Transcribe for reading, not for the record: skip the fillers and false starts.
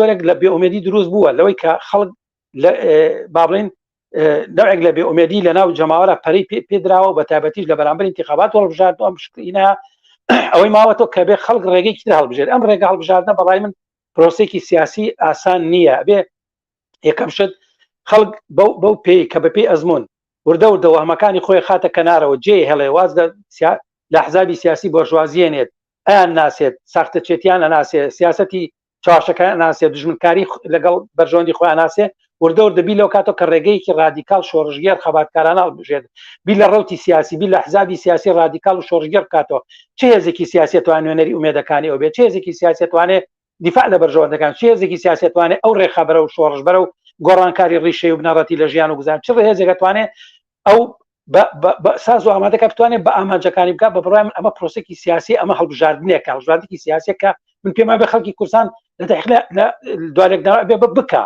جۆرێک لە بێئومێدی دروست بووە لەوەی کە خەڵک با بڵێن نەوەک لە بێئومێدی لە ناو جەماوەرە پەرەی پێدراوە بە تایبەتیش لە بەرامبەر انتخابات هەڵبژارد ئەم شکینە ئەوەی ماوەتەوە کە بێ خەڵک ڕێگەی تر هەڵبژێر ئەم ڕێگە هەڵبژاردنە بەڕای من پرۆسێکی سیاسی ئاسان نییە بێ یەکەم شت خەڵک بەو پێی کە بەپێی ئەزمون وردە وردە وەهمەکانی خۆی خاتە کەنارەوە جێ هێڵێ واز لە حزابی سیاسی بۆرژوازیێنێت ئەیان ناسێت ساختەچێتیان ئەناسێ سیاستی چواشەکە ناسێ دژمنکاری لەگەڵ بەرژەوەندی خۆیان ناسێ وردە وردە بیر لەو کاتەوە کە ڕێگەیەکی ڕادیکاڵ شۆڕشگێڕ خەباتکارانە هەڵبژێرێت بیر لە ڕەوتی سیاسی بیر لە حزابی سیاسی ڕادیکاڵ و شۆڕشگێڕ بکاتەوە چ هێزێکی سیاسی توانێت نوێنەری ئومێدەکانی ئەو بێت چ هێزێکی سیاسی توانێت دیفاع لە بەرژەوەندەکان چ هێزێکی سیاسی توانێت ئەو ڕێخەبەرە و شۆڕشبەرە و گۆڕانکاری ڕیشەی و بنەڕەتی لە ژیان و گوزان چ هێزێکە توانێت ئەو ساز و ئامادەکە بتوانێت بە ئامانجەکانی بکات بە بڕای من ئەمە پرۆسێکی سیاسی ئەمە هەڵبژاردنێکە هەڵبژاردنێکی سیاسیەکە من پێم وایە خەڵکی کوردستان لە داخلە لە دوالێکدا بێ بکە.